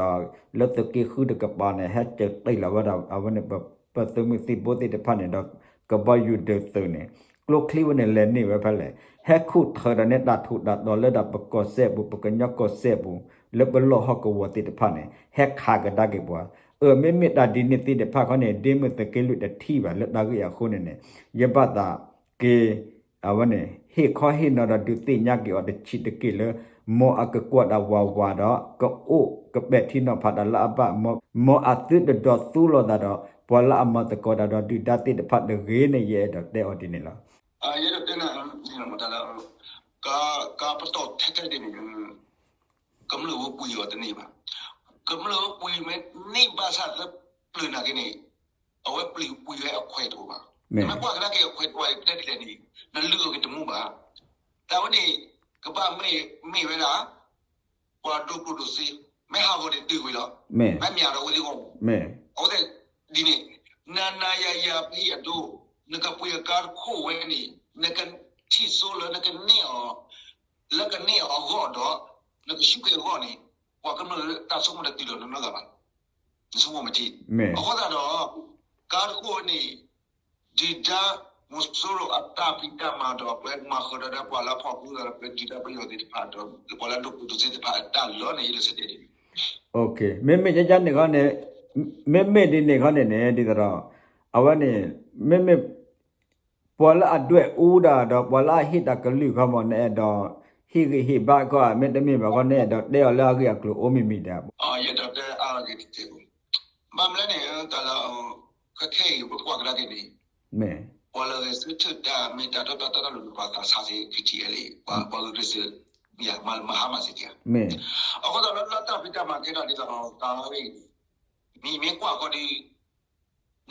လၢသုးက့ဃုတကပၤန့ၣ် ဟဲစၢၤတ့ၢ်လီၤဝဲဒၣ် အဝဲန့ၣ် ပသုးမုၢ်သံၣ်ဘိသ့ၣ်တဖၣ်န့ၣ်ဒီး ကဘီယူၤဒၢးသုးန့ၣ် ကျိချံဝဲန့ၣ်လဲၤန့ၢ်ဝဲဖဲလဲၣ်, ဟဲခူၣ်ထၢဒီးန့ၢ်တၢ်ထူးတၢ်တီၤလၢဒၣ်ပကီၢ်စဲၣ်ပူၤ ပကညီကီၢ်စဲၣ်ပူၤ လၢပလီၢ်ဟီၣ်ကဝီၤသ့ၣ်တဖၣ်န့ၣ် ဟဲခးကဒါက့ၤပှၤ, အၢ မ့မ့ၢ်တၢ်ဒ်န့ၣ်သ့ၣ်တဖၣ်ခီန့ၣ် ဒ့မုၢ်သုးက့လွံၢ်တထံၣ်ဘၣ်လၢတၢ်ဂ့ၢ်အဃိန့ၣ်န့ၣ် ယဘၣ်သးက့ၤ အဝဲန့ၣ် ဟ့ၣ်ခီဟ့ၣ်နီၤဒီးဒုးသ့ၣ်ညါက့ၤအီၤတဆံးတက့ၢ်လၢ မ်အကကွၢ်တၢ်ဝးဝးဒီး ကအိၣ်ကပဲာ်ထံနီၤဖးတၢ်လၢအဘၣ် မ်အသုတဒိးသူလိာ်သးဒီး ပှၤလၢအမၤသကိးတၢ်ဒီးဒုၣ်ဒါသ့ၣ်တဖၣ်တဂ့ၤန့ၣ် ယအဲၣ်ဒိးတဲအီၤဒ်န့ၣ်လီၤ. ယအဲၣ်ဒိးတဲနၤ တၢ်လၢ ကါပတီၢ်ထဲထဲဒ်န့ၣ် ကမျၢၢ်ဝဲပှ့ၤအီၤတန့ၢ်ဘၣ်. ကမျၢၢ်ဝဲပှ့ၤမ့ၢ်န့ၢ်ဘၣ်ဆၣ်သပျၢၤနာ်က့န့ၣ် အဝဲပှ့ၤဝဲအခွဲးတအိၣ်ဘၣ်. နမ့ၢ်ကွၢ်ကဒါက့ၤအခွဲးတအိၣ်ဘၣ် တဲဒ်လဲၣ်န့ၣ် နလုၢ်အီၤက့ၤတမူဘၣ်. တၢ်ဝဲန့ၣ် ကဘၣ်မ့ၢ်မ့ၢ်ဝဲဒၣ် ပှၤဒိၣ်ကျိၣ်ဒိၣ်စ့ မ့ၢ်ဟးဂီၤန့ၣ်တုၤဝံၤလီၤ, မ့ၢ်မ့ၢ်ဒီးဝဲသ့ၣ်ဂီၢ်, အဝဲသ့ၣ်ဒ်န့ၣ်, နၤနၤယၤယၤပဟံၣ်အဒိ, နကပှ့ၤအကါတခိၣ်ဝဲန့ၣ်, နကထံၣ်ဆိလၢနကန့ၢ်အီၤ, လၢကန့ၢ်အီၤအဂီၢ်ဒီး, နကဆူၣ်က့ၤအဂီၢ်န့ၣ်, ပှၤကမျၢၢ်တၢ်ဆိကမိၣ်တတုၤလီၤနီတဂၤဘၣ်, နဆိကမိၣ်မ့ၢ်ထံ, အဃိသတးဒီး, ကါတခိၣ်ဝဲန့ၣ် ဒုၣ်ဒါ မုဆိုးရိၤအတၢ်ဖံးတၢ်မၤဒီး ပှၤမၤဃုာ်ဒီးပှၤလၢဖီၣ်ဃုာ်ဒီးပှၤဒုၣ်ဒါပယီၤသ့ၣ်တဖၣ်ဒီး ပှၤလၢဒိၣ်တုာ်သ့ၣ်တဖၣ်အတၢ်လီၢ်န့ၣ် ယလၢဆၢတဲာ်ဒ်န့ၣ်, မ့မ့ၢ်ကကန့ၣ်ခီန့ၣ်, မ့မ့ၢ်ဒ်န့ၣ်ခီန့ၣ်န့ၣ် ဒ်သိးဒီး, အဝဲန့ၣ်, မ့မ့ၢ် ပှၤလၢအဒွဲၣ်အူဒၣ်ဒီးပှၤလၢအဟ့ၣ်တၢ်ကလုၢ်ခီမ့ၢ် နအဲၣ်ဒိး ဟ့ၣ်ဂံၢ်ဟ့ၣ်ဘါခီဧါ မ့တမ့ၢ်ဘၣ်ခီ နအဲၣ်ဒိးတဲအီၤလၢအဂ့ၢ်အကျိၤအိၣ်မ့ၢ်မ့ၢ်ဒၣ်, ယအဲၣ်ဒိးတဲအါဂ့ၤတက့ၢ်, ဘၣ်မနုၤလဲၣ်န့ၣ် တၢ်လၢ ခဲခဲအံၤ ပကွၢ်ကဒါက့ၤန့ၣ်, ပှၤလၢဂဲၤဆၢထၢၣ်တၢ်မ့ၢ်တၢ်တီတၢ်တီတၢ်လိၤန့ၣ် ပှၤသးဆါစ့ၢ် KTLA ပှၤဂုာ်ကျဲးစၢး, မၤဟါမၢ်စ့ၢ်ကီး, အဃိသတးလၢတၢ်ဖံးတၢ်မၤကဲထီၣ်ဒ်သိး တၢ်လၢအံၤ, မ့ၢ်မ့ၢ်ကွၢ်ဃီဒီး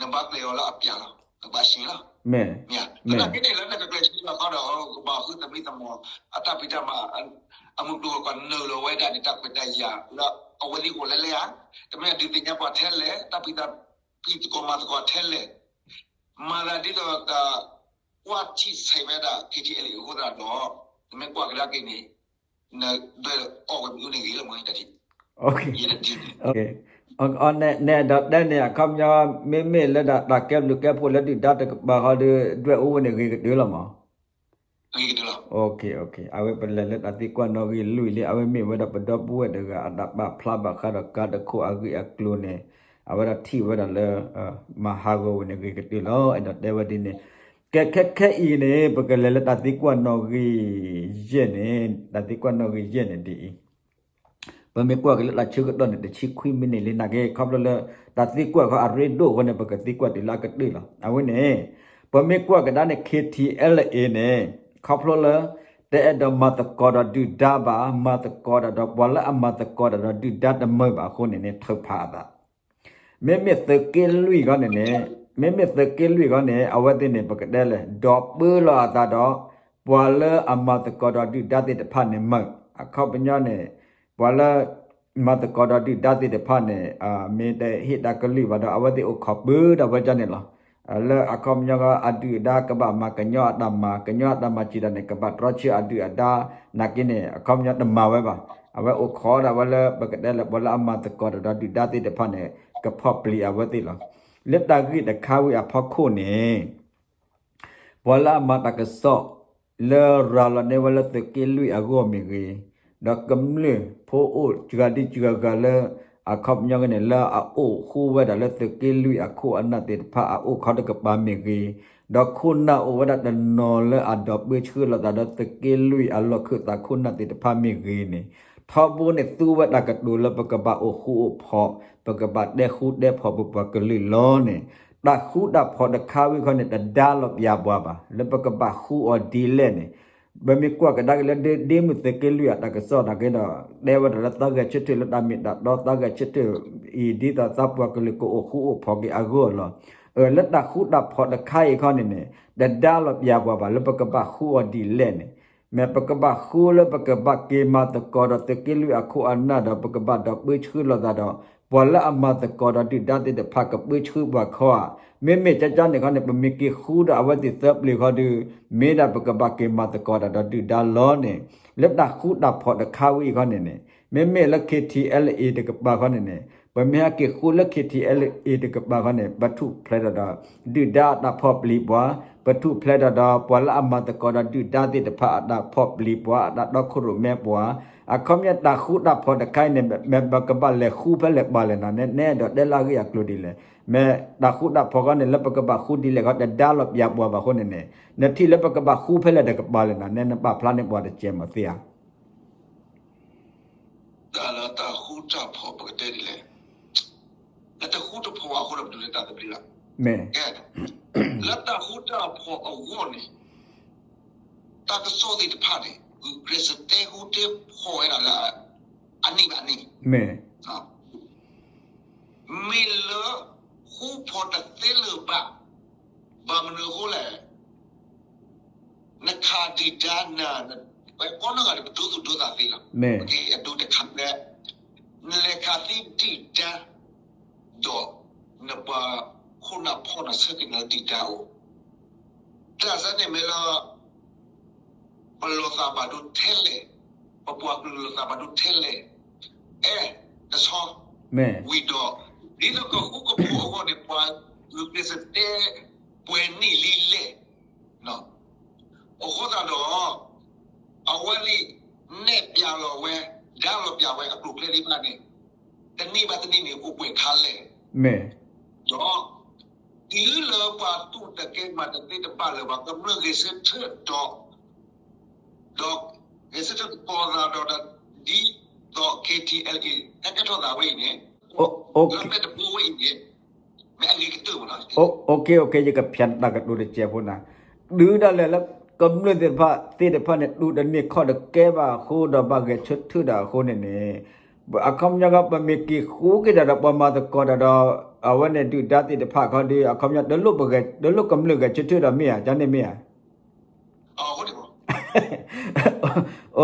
နဘၣ်ကျဲၤအီၤလၢအပျၢ်လီၤ, နကဘၣ်ဆှၢလီၤ, မ့ၢ်, သနာ်က့န့ၣ်လၢနကကျဲၤဆှၢလီၤခီဒီး ကဘၣ်ဃုသမံသမိး အတၢ်ဖံးတၢ်မၤ အမုၢ်ကျိၤဝဲၤကွာ်နုာ်လီၤဝဲဒၣ်န့ၣ် တၢ်ခွဲးတၢ်ယာ်လၢအဝဲသ့ၣ်အိၣ်လဲၤလဲၤဧါ, တမ့ၢ်အဒုးသ့ၣ်ညါပှၤထဲလဲၣ်, တၢ်ဖံးတၢ်ဖံးသကိးမၤသကိးထဲလဲၣ်, မၤသးဒ်သိးတၢ် ကွၢ်ထံဆဲးဝဲဒၣ် KTLA အဃိသတးဒီး နမ့ၢ်ကွၢ်ကဒါက့ၤန့ၣ် နဒွဲၣ်အီၣ်ဝဲမနုၤန့ၣ်ဂ့ၤလီၤမ့ၢ်တၢ်ထံၣ်, ယဲဒၣ်ဒ်န့ၣ်, နအဲၣ်ဒိးတဲန့ၣ် အခီပညီ မ့မ့ၢ်လၢဒၣ်တၢ်ကဲဘျုးကဲဖှိၣ်လၢဒုၣ်ဒါတကပၤဃီဒီး ဒွဲၣ်အူဝဲန့ၣ်ဂ့ၤကတၢၢ်လီၤမး, ဂ့ၤကတၢၢ်လီၤ, အဝဲပလဲၤလၢတၢ်သံကွၢ်နီၣ်ဂံၢ်လွံၢ်လံ အဝဲမ့ၢ်ဝဲဒၣ်ပဒီပုၢ်ဝဲၢ်တဂၤ အတၢ်ပာ်ဖျါဘၣ်ဃးဒီးကါတခိၣ်အဂ့ၢ်အကျိၤန့ၣ်, အဝဲဒၣ်ထံၣ်ဝဲဒၣ်လၢ မၤဟးဂီၤဝဲန့ၣ်ဂ့ၤကတၢၢ်လီၤ အဲၣ်ဒိးတဲဝဲဒ်န့ၣ်, ကဲခဲခဲအံၤန့ၣ် ပကလဲၤလၢတၢ်သံကွၢ်နီၣ်ဂံၢ်ယဲၢ်န့ၣ်, တၢ်သံကွၢ်နီၣ်ဂံၢ်ယဲၢ်န့ၣ်ဒ်အံၤ ပမ့ၢ်ကွၢ်က့ၤလၢတၢ်ဆၢကတီၢ်န့ၣ် တဆံခွံမံးနံးလံနာ်က့ ခီဖျိလၢ တၢ်သံကွၢ်ခီအရ့ဒိၣ်အဃိန့ၣ် ပကသံကွၢ်တုၤလၢအကတၢၢ်လီၤ. အဝဲန့ၣ် ပမ့ၢ်ကွၢ်ကဒါန့ၣ် KTLA န့ၣ် ခီဖျိလၢ တအဲၣ်ဒိးမၤသကိးဒီးဒုၣ်ဒါဘၣ်, မၤသကိးတၢ်ဒီးပှၤလၢအမၤသကိးတၢ်ဒီးဒုၣ်ဒါတမုာ်ဘၣ်အဃိန့ၣ်န့ၣ် ထုးဖးအသး မ့မ့ၢ်သုးက့လွံၢ်ခီန့ၣ်န့ၣ်, မ့မ့ၢ်သုးက့လွံၢ်ခီန့ၣ် အဝဲသ့ၣ်န့ၣ် ပကတဲလဲၣ် ဒိးပၢလီၤအသးဒီး ပှၤလၢအမၤသကိးဒီးဒုၣ်ဒါသ့ၣ်တဖၣ်န့ၣ်မုာ်, အခီပညီန့ၣ် ပှၤလၢ မၤသကိးဒီးဒုၣ်ဒါသ့ၣ်တဖၣ်န့ၣ် မ့ၢ်တဟ့ၣ်တၢ်ကလုၢ်ဘၣ်ဒီး အဝဲသ့ၣ်အိၣ်ခိးပၢတၢ်ဝဲဒ်န့ၣ်လီၤ. လၢအခီပညီ အဒုၣ်အဒါကဘၣ်မၤကညီအတၢ်မၤ, ကညီအတၢ်မၤစံးတၢ်န့ၣ် ကဘၣ်တြီဆၢအဒုၣ်အဒါ နာ်က့န့ၣ် အခီပညီတမၤဝဲဘၣ်. အဝဲအိၣ်ခိးဒၣ်ဝဲလၢ ပကတဲလၢပှၤလၢအမၤသကိးတၢ်ဒီးဒုၣ်ဒါသ့ၣ်တဖၣ်န့ၣ် ကဖီၣ်ပျံၤအဝဲသ့ၣ်လီၤ. လၢတၢ်ဂ့ၢ်တခါဝံၤအဖီခိၣ်န့ၣ် ပှၤလၢအမၤတၢ်ကစီၣ် လၢရၤလီၤန့ၢ်ဝဲလၢသုးက့လွံၢ်အဂီၢ်မ့ၢ်ဂ့ၤ, ဒီးကမျၢၢ်ဖိအိၣ်စှၤဒံစှၤဂၤလၢ အခီပညီကန့ၣ် လၢအအိၣ်ဃူဝဲဒၣ်လၢသုးက့လွံၢ်အခိၣ်အနၢ်သ့ၣ်တဖၣ်အအိၣ်ခီတကပၤမ့ၢ်ဂ့ၤ, ဒီးခိၣ်နၢ်အိၣ်ဝဲဒၣ်တနီၤလၢအဒိးပၢဆှၢလိာ်သးဒီးသုးက့လွံၢ်အလီၢ်ခၢၣ်သးခိၣ်နၢ်သ့ၣ်တဖၣ်မ့ၢ်ဂ့ၤန့ၣ်, ထီဘိန့ၣ်သူဝဲတၢ်ကတိၤလၢပကဘၣ်အိၣ်ဃူအိၣ်ဖိး, ပကဘၣ်တဲဃူတဲဖိးပပှၤကလုာ်လီၤန့ၣ် တၢ်ဃူတၢ်ဖိးတခါဝံၤခီန့ၣ် တဒါလီၤပျၢၤပှၤဘၣ် လၢပကဘၣ်ဃူအီၤဒ်လဲၣ်န့ၣ်, ပမ့ၢ်ကွၢ်ကဒါက့ၤလၢဒ့မုၢ်သုးက့လွံၢ်အတၢ်ကစီၣ်နာ်က့ဒီး တဲဝဲဒၣ်လၢသးဂဲၤဆၢထၢၣ်လၢတၢ်မ့ၢ်တၢ်တီသးဂဲၤဆၢထၢၣ်အံၤ ဒ်သိးသးပှၤကလုာ်ကအိၣ်ဃူအိၣ်ဖိးက့ၤအဂီၢ်လီၤ. လၢတၢ်ဃူတၢ်ဖိးတခါအံၤခီန့ၣ်န့ၣ် တဒါလီၤပျၢၤပှၤဘၣ်လၢပကဘၣ်ဃူအီၤဒ်လဲၣ်န့ၣ်, မ့ၢ်ပကဘၣ်ဃူလၢပကဘၣ်က့ၤမၤသကိးဒီးသုးက့လွံၢ်အခိၣ်အနၢ်ဒီး ပကဘၣ်ဒိးပၢဆှၢလိာ်သးဒီး ပှၤလၢအမၤသကိးဒီးဒုၣ်ဒါသ့ၣ်တဖၣ်ကပၢဆှၢပှၤခီဧါ, မ့မ့ၢ်ကကန့ၣ်ခီန့ၣ် ပမ့ၢ်က့ၤဃူဒီးအဝဲသ့ၣ်သၢပျ့ၤခီဒီး မ့ၢ်ဒၣ်ပကဘၣ်က့ၤမၤသကိးတၢ်ဒီးဒုၣ်ဒါလီၤန့ၣ်, လၢတၢ်ဃူတၢ်ဖိးတခါဝံၤအံၤခီန့ၣ်န့ၣ် မ့မ့ၢ်လၢ KTLA တကပၤခီန့ၣ်န့ၣ် ပမ့ၢ်ဟဲက့ၤဃူလၢ KTLA တကပၤခီန့ၣ် ပထူၣ်ဖျဲးထီၣ်ဒီး ဒုၣ်ဒါအတၢ်ဖီၣ်ပျံၤပှၤ, ပထူၣ်ဖျဲးထီၣ်ဒီးပှၤလၢအမၤသကိးဒီးဒုၣ်ဒါသ့ၣ်တဖၣ်အတၢ်ဖီၣ်ပျံၤပှၤ အတၢ်တီခိၣ်ရိၣ်မဲပှၤ, အခီပညီတၢ်ဃူတၢ်ဖိးတခါအံၤန့ၣ် မ့ၢ်ပကဘၣ်လဲၤဃူဖဲလဲၣ်ပှၤလဲၣ်နီၤ နအဲၣ်ဒိးတဲလၢအဂ့ၢ်အကျိၤဒ်လဲၣ်, မ့ၢ်တၢ်ဃူတၢ်ဖိးခီန့ၣ် လၢပကဘၣ်ဃူဒ်လဲၣ်ခီ တဒါလီၤပျၢၤပှၤဘၣ်အဃိန့ၣ်န့ၣ် နထံၣ်လၢပကဘၣ်ဃူဖဲလဲၣ်တကပၤလဲၣ်နီၤ နနပာ်ဖျါန့ၢ်ပှၤတစဲးမးသ့ဧါ. တၢ်လၢတၢ်ဃူတၢ်ဖိးပကတဲဒ်လဲၣ်, နတဃူတဖိးအဃိဒီးပဒုးလၢတၢ်သဘျ့လီၤ. ကဲ, လၢတၢ်ဃူတၢ်ဖိးအဂီၢ်န့ၣ် တၢ်ကစီၣ်သ့ၣ်တဖၣ်န့ၣ် ဂုာ်ကျဲးစၢးတဲဃူတဲဖိးဝဲဒၣ်လၢ အနံၣ်ဘၣ်နံၣ် မ့ၢ်လၢ ဃူဖိးတသ့လၢၤဘၣ်, ဘၣ်မနုၤအဃိလဲၣ်, နခးဒုၣ်ဒါနၤ, ပှၤကိးနီၢ်ဂၤန့ၣ် ပဒိသူၣ်ဒိသးသ့လီၤ. အဒိတခါလၢ နလဲၤခးသံဒုၣ်ဒါ ဒီးနပှၤခိၣ်နၢ်ဖီၣ်နၤဆၢက့ၤနၤလၢဒုၣ်ဒါအိၣ်, တၢ်စၢ်န့ၣ်မ့ၢ်လၢ ပလီၤသးဘၣ်ဒိထဲလဲၣ်, ပပှၤကလုာ်လီၤသးဘၣ်ဒိထဲလဲၣ်, အဲၣ်တဆီ, ဝံၤဒီး ဒ်သိးကဃူကဖိးအဂီၢ်န့ၣ် ပှၤဂုာ်ကျဲးစၢးတဲပှဲၤနံၣ်လံလဲၣ်. အဃိသတးဒီး အဝဲန့ၣ် နဲၣ်ပျးလီၤဝဲ, ဒါလီၤပျးဝဲအကျိၤအကျဲသ့ၣ်တဖၣ်န့ၣ် တနံၣ်ဘၣ်တနံၣ်န့ၣ် အိၣ်ပှဲၤခါလဲၣ်, ဒီး တုၤလၢပှၤတူၢ်တကဲမၤတသ့တဘၣ်လၢၤဘၣ် ကမျၢၢ်ဂဲၤဆၢထၢၣ်ဒီး ဒီးဂဲၤဆၢထၢၣ်သကိးသးဒီး ဒ်သိး K T L A ဟဲကဲထီၣ်သးဝဲအံၤန့ၣ်, လၢမ့ၢ်တဘိဝဲအံၤန့ၣ် မ့ၢ်အဂ့ၤကတၢၢ်မးလီၤ. ယကဖျါတၢ်ကတိၤတစဲးဖိန့ၣ်, တုၤဒၣ်လဲာ်လၢကမျၢၢ်သ့ၣ်တဖၣ်သ့ၣ်တဖၣ်န့ၣ် တူၢ်တန့ၢ်ခီၣ်တကဲဘၣ်အဃိဒီး ဘၣ်ဂဲၤဆၢထၢၣ်တၢ်အဃိန့ၣ်န့ၣ်, အခီပညီခီ ပမ့ၢ်က့ၤဃူက့ၤတၢ်ဒီး ပှၤမၤသကိးတၢ်ဒီး အဝဲန့ၣ်ဒုၣ်ဒါသ့ၣ်တဖၣ်ခီဒီး အခီပညီ တလိၣ်ကမျၢၢ်ဂဲၤဆၢထၢၣ်ဒီးမ့ၢ်ဧါ, ကန့ၣ်မ့ၢ်ဧါ.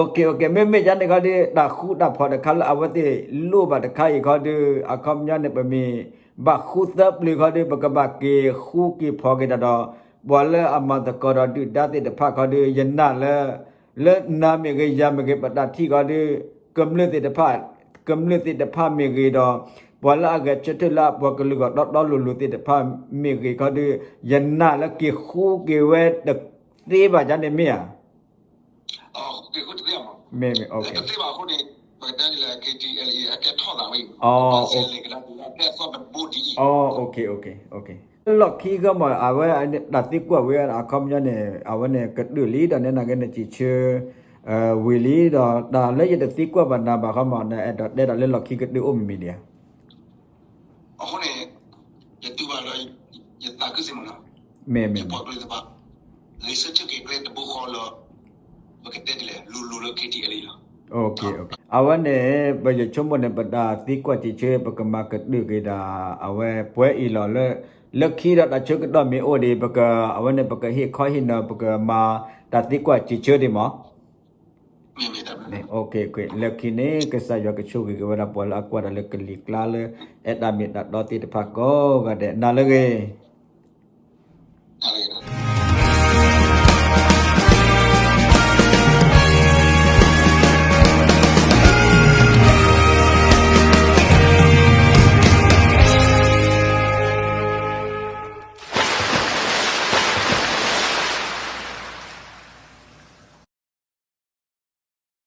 OK, OK, မ့မ့ၢ်ဒ်န့ၣ်ခီဒီး တၢ်ဃူတၢ်ဖိးတခါလၢအဝဲသ့ၣ်လိၣ်ဘၣ်တခါအံၤခီဒီး အခီပညီန့ၣ် ပမ့ၢ်ဘၣ်ဃူသၢပျုၤခီဒီး ပကဘၣ်က့ၤဃူက့ၤဖိးက့ၤတၢ်ဒီး ပှၤလၢအမၤသကိးဒီးဒုၣ်ဒါသ့ၣ်တဖၣ်ခီဒီး ယနာ်လၢ လၢနၤမ့ၢ်ဂ့ၤ ယၤမ့ၢ်ဂ့ၤ ပတၢ်ထံၣ်ခီဒီး ကမျၢၢ်သ့ၣ်တဖၣ် ကမျၢၢ်သ့ၣ်တဖၣ်မ့ၢ်ဂ့ၤဒီး ပှၤလၢအဂဲၤဆၢထၢၣ်လၢအပှၤကလုာ်ဂီၢ်တီတီလိၤလိၤသ့ၣ်တဖၣ်မ့ၢ်ဂ့ၤခီဒီး ယနာ်လၢက့ၤဃူက့ၤဝဲတသ့ဘၣ် ကန့ၣ်မ့ၢ်ဧါ. OK, လၢလီၢ်ခံဂီၢ်မး အဝဲတၢ်သံကွၢ်ဝဲအခီပညီန့ၣ် အဝဲန့ၣ်ကတၢၢ်လံဒီး နဲနာ်က့နစံးဆၢဝံၤလံဒီး တၢ်လၢယတသံကွၢ်ဘၣ်နၤဘၣ်ခီမး နအဲၣ်ဒိးတဲတၢ်လၢလီၢ်ခံကတၢၢ်အိၣ်မ့ၢ်မ့ၢ်ဒံးဧါ. အဃိန့ၣ် ယတူၢ်ဘၣ်လၢ ယသးခုစ့ၢ်မးလီၤ. မ့ၢ်မ့ၢ် ယပှၤကလုာ်တဖၣ် ဂဲၤဆၢထၢၣ်က့ၤကျဲတဘိဃီလၢ ပကတဲဒ်လဲၣ် လိၤလိၤလၢ K T L A လီၤ. အဝဲန့ၣ် ပယဆိကမိၣ်န့ၣ် ပတၢ်သံကွၢ်စံးဆၢ ပကမၤကတၢၢ်က့ၤဒၣ် အဝဲပှဲၤအံၤလီၤလၢ လၢခံဒီးတၢ်ဆၢကတီၢ်မ့ၢ်အိၣ်ဒံး ပက အဝဲန့ၣ် ပကဟ့ၣ်ခီဟ့ၣ်နီၤ ပကမၤတၢ်သံကွၢ်စံးဆၢဒံးမး. လၢခံန့ၣ် ကစၢ်ယွၤကဆိၣ်ဂ့ၤက့ၤဝဲဒၣ်ပှၤလၢအကွၢ်တၢ်လၢကလံၤကျါလၢ အဲၣ်တၢ်မ့ၢ်တၢ်တီသ့ၣ်တဖၣ်ကိးဂၤဒဲး နၤလၢအဂ့ၤ